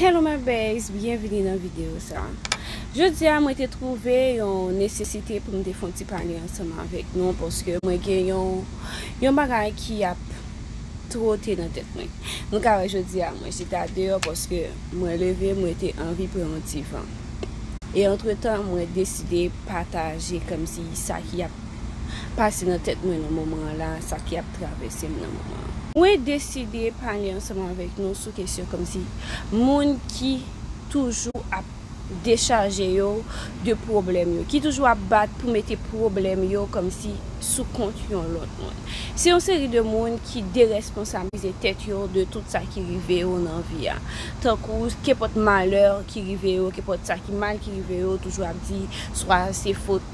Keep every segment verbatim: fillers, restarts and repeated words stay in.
Hello my babes, byenvini nan videyo sa. Jodi a mwen te twouve yon nesesite pou m te fè yon ti pale ansanm avèk nou, paske mwen gen yon, yon bagay ki ap twote nan tèt mwen. Nou ka wè jodi a mwen chita deyò paske mwen leve, mwen te anvi pran yon ti van. E antretan, mwen deside pataje kòmsi sa ki ap pase nan tèt mwen nan moman an la, sa ki ap travèse m nan moman an. Mwen deside pale ansanm avèk nou sou kesyon kòmsi moun ki toujou ap dechaje yo de pwoblèm yo, ki toujou ap bat pou mete pwoblèm yo kòmsi sou kont yon lòt moun. Se yon seri de moun ki deresponsabilize tèt yo de tout sa ki rive yo nan vi a. Tankou, kenpòt malè ki rive yo, kenpòt sa ki mal ki rive yo, toujou ap di, swa se fòt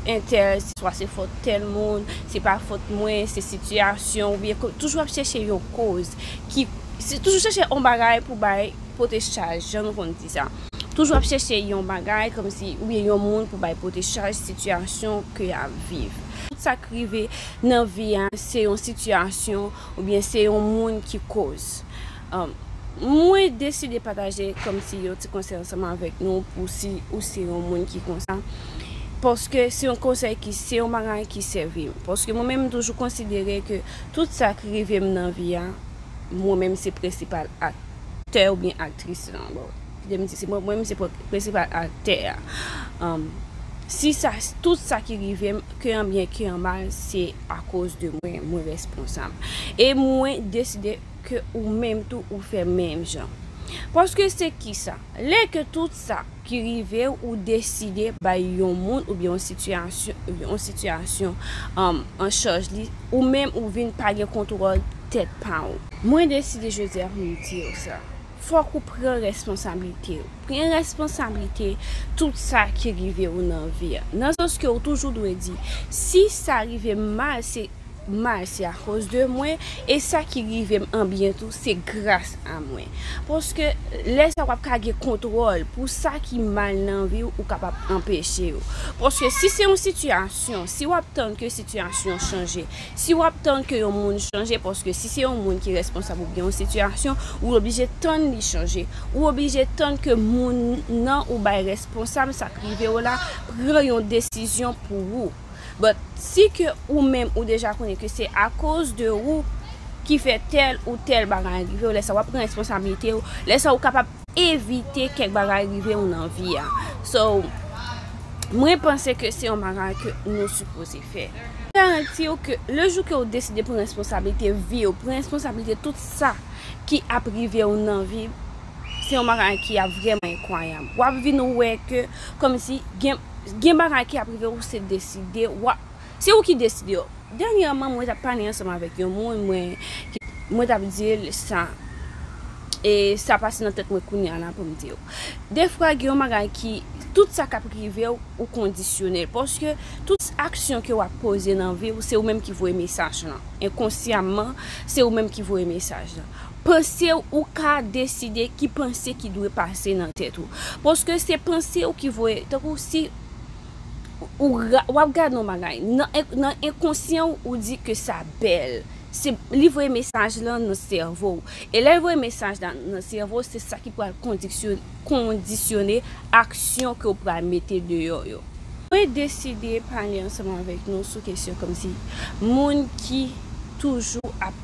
entèl, swa se fòt tèl moun, se pa fòt mwen, se sitiyasyon, oubyen ko-, toujou ap chèche yon koz ki, se toujou chèche yon bagay pou bay, pote chaj, jan nou konn di sa. Toujou ap chèche yon bagay, kòmsi, oubyen yon moun pou bay pote chaj sitiyasyon ke y ap viv. Tout sa k rive nan vi a, se yon sitiyasyon, oubyen se yon moun ki koz. Um, mwen deside pataje kòmsi yon ti konsèy ansanm avèk nou pou si ou se yon moun ki konsa. Paske se yon konsèy ki, se yon bagay ki sèvi m. Paske mwen menm, m toujou konsidere ke tout sa ki rive m nan vi a, mwen menm se prensipal aktè oubyen aktris lan. Bon, kite m di, se mwen, mwen menm se pre-, prensipal aktè a. Um, si sa, tout sa ki rive m, ke an byen, ke an mal, se akoz de mwen, mwen responsab. E mwen deside ke ou menm tou ou fè menm jan. Paske se kisa? Lè ke tout sa ki rive w, ou deside bay yon moun oubyen yon sitiyasyon, yon sitiyasyon, um, an chaj li, ou menm ou vin pa gen kontwòl tèt pa w. Mwen deside jodi a pou m di w sa. Fòk ou pran responsablite w. Pran responsablite tout sa ki rive w nan vi a. Nan sans ke ou toujou dwe di, si sa rive m mal, se mal, se akoz de mwen, e sa ki rive m an byen tou, se gras a mwen. Paske lè sa w ap ka gen kontwòl pou sa ki mal nan vi w, ou kapab anpeche yo. Paske si se yon sitiyasyon, si w ap tann ke sitiyasyon chanje, si w ap tann ke yon moun chanje, paske si se yon moun ki responsab oubyen yon sitiyasyon, ou oblije tann li chanje. Ou oblije tann ke moun nan ou bay responsab sa k rive w la pran yon desizyon pou ou. But si ke ou menm ou deja konnen ke se akoz de ou ki fè tèl ou tèl bagay rive w, lè sa w ap pran responsablite w, lè sa ou kapab evite kèk bagay rive w nan vi a. So, mwen panse ke se yon bagay ke nou sipoze fè. Garanti w ke le jou ke w deside pran responsablite vi w, pran responsablite tout sa ki ap rive w nan vi, se yon bagay ki ap vrèman enkwayab. W ap vin wè ke, kòmsi, gen, gen bagay ki ap rive w, se deside, w ap, se ou ki deside yo. Dènyèman, mwen t ap pale ansanm avèk yon moun, mwen, mwen t ap di l sa, e sa pase nan tèt mwen kounye a la pou m di w. Defwa, gen yon bagay ki, tout sa k ap rive w, ou kondisyone l. Paske tout aksyon ke w ap poze nan vi w, se ou menm ki voye mesaj lan. Enkonsyamman, se ou menm ki voye mesaj lan. Panse w, ou ka deside ki panse ki dwe pase nan tèt ou. Paske se panse w ki voye, tankou si ou ra-, w ap gade yon bagay, nan en-, nan enkonsyan w, ou di ke sa bèl. Se, li voye mesaj lan nan sèvo w. E lè l voye mesaj la nan sèvo w, se sa ki pral kondiksyon-, kondisyone aksyon ke w pral mete deyò yo. Mwen deside pale ansanm avèk nou sou kesyon kòmsi moun ki toujou ap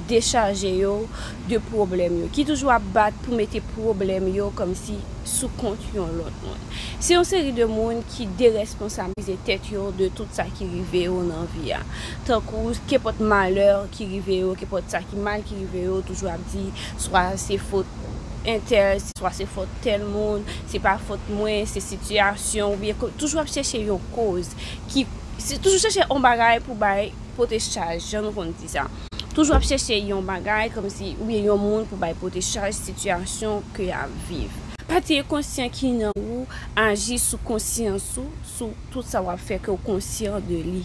dechaje yo de pwoblèm yo, ki toujou ap bat pou mete pwoblèm yo kòmsi sou kont yon lòt moun. Se yon seri de moun ki deresponsabilize tèt yo de tout sa ki rive yo nan vi a. Tankou, kenpòt malè ki rive yo, kenpòt sa ki mal ki rive yo, toujou ap di, swa se fòt entèl, swa se fòt tèl moun, se pa fòt mwen, se sitiyasyon, oubyen ko-, toujou ap chèche yon koz ki, se toujou chèche yon bagay pou bay pote chaj, jan nou konn di sa. Toujou ap chèche yon bagay, kòmsi, oubyen yon moun pou bay pote chaj sitiyasyon ke y ap viv. Pati enkonsyan ki nan ou aji sou konsyans ou, sou tout sa w ap fè ke w konsyan de li.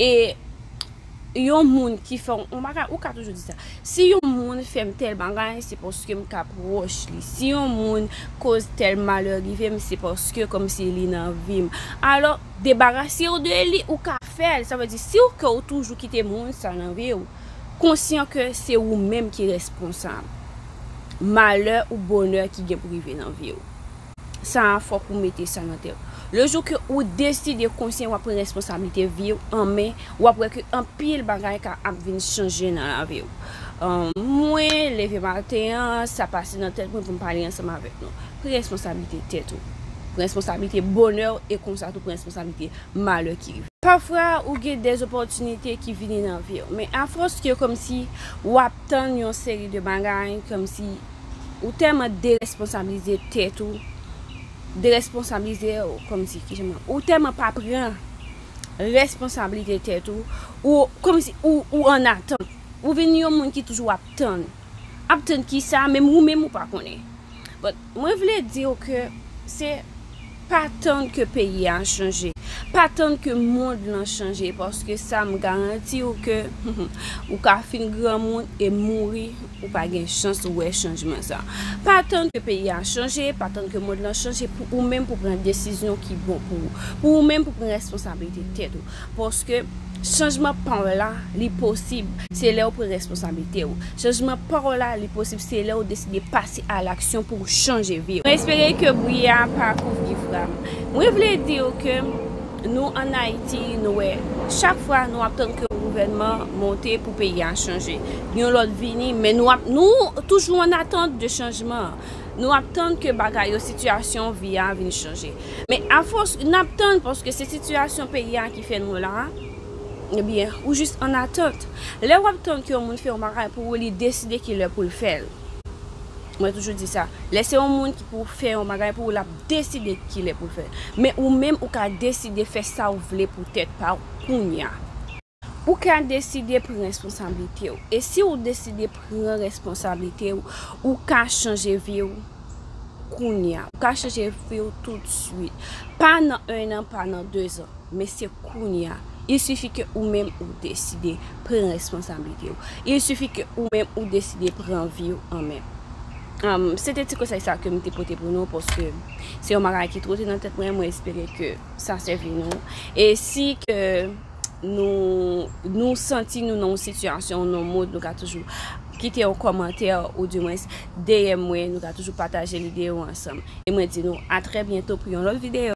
E yon moun ki fè yon bagay, ou ka toujou di sa. Si yon moun fè m tèl bagay, se paske m ka pwòch li. Si yon moun koz tèl malè rive m, se paske kòmsi li nan vi m. Alò, debarase w de li, ou ka fè l. Sa vle di, si w ke w toujou kite moun sa nan vi w, konsyan ke se ou menm ki responsab. malè ou bonè ki gen pou rive nan vi w. Sa a, fòk ou mete sa nan tèt. Le jou ke ou deside konsyan w ap pran responsablite vi w an men, w ap wè ke anpil bagay ka ap vin chanje nan lavi w. Ahn, mwen leve maten an, sa pase nan tèt mwen pou m pale ansanm avèk nou. Pran responsablite tèt ou. Pran responsablite bonè w e konsa tou pran responsablite malè ki rive. Pafwa, ou gen de opòtinite ki vini nan vi w, men afòs ke kòmsi w ap tann yon seri de bagay, kòmsi ou tèlman deresponsablize tèt ou, deresponsablize w, kòmsi, kijan m, ou tèlman pa pran responsablite tèt ou, ou kòmsi ou, ou an atant. Ou vin yon moun ki toujou ap tann. Ap tann kisa, menm ou menm ou pa konnen. But mwen vle di w ke se pa tann ke peyi a chanje. Pa tann ke mond lan chanje, paske sa m garanti w ke ou ka fin granmoun e mouri, ou pa gen chans wè chanjman sa. Pa tann ke peyi a chanje, pa tann ke mond lan chanje pou ou menm pou pran desizyon ki bon pou ou. Pou ou menm pou pran responsablite tèt ou. Paske chanjman pa w la, li posib, se lè w pran responsablite w. Chanjman pa w la, li posib, se lè w deside pase a laksyon pou w chanje vi w. Mwen espere ke bri a pa kouvri fra m. Mwen vle di w ke nou ann Ayiti, nou wè, chak fwa nou ap tann ke yon gouvènman monte pou peyi a chanje. Yon lòt vini, men nou ap, nou toujou an atant de chanjman. Nou ap tann ke bagay yo, sitiyasyon vi a vin chanje. Men afòs n ap tann, paske se sitiyasyon peyi a ki fè nou la, ebyen, ou jis an atant. Lè w ap tann ke yon moun fè yon bagay pou ou, li deside ki lè pou l fè l. Mwen toujou di sa. Lè se yon moun ki pou fè yon bagay pou ou, l ap deside ki lè pou l fè l. Men ou menm, ou ka deside fè sa w vle pou tèt pa w kounya. Ou ka deside pran responsablite w. E si w deside pran responsablite w, ou ka chanje vi w kounya. Ou ka chanje vi w toutswit. Pa nan en an, pa nan de zan. Men se kounya. Il sifi ke ou menm ou deside pran responsablite w. Il sifi ke ou menm ou deside pran vi w an men. Um, se te ti konsèy sa ke m te pote pou nou, paske se yon bagay ki twote nan tèt mwen, mwen espere ke sa sèvi nou. E si ke nou, nou santi nou nan yon sitiyasyon, nan yon mood, nou ka toujou kite yon kòmantè, ou dimwens D M mwen, nou ka toujou pataje lide yo ansanm. E mwen di nou a trè byento pou yon lòt videyo.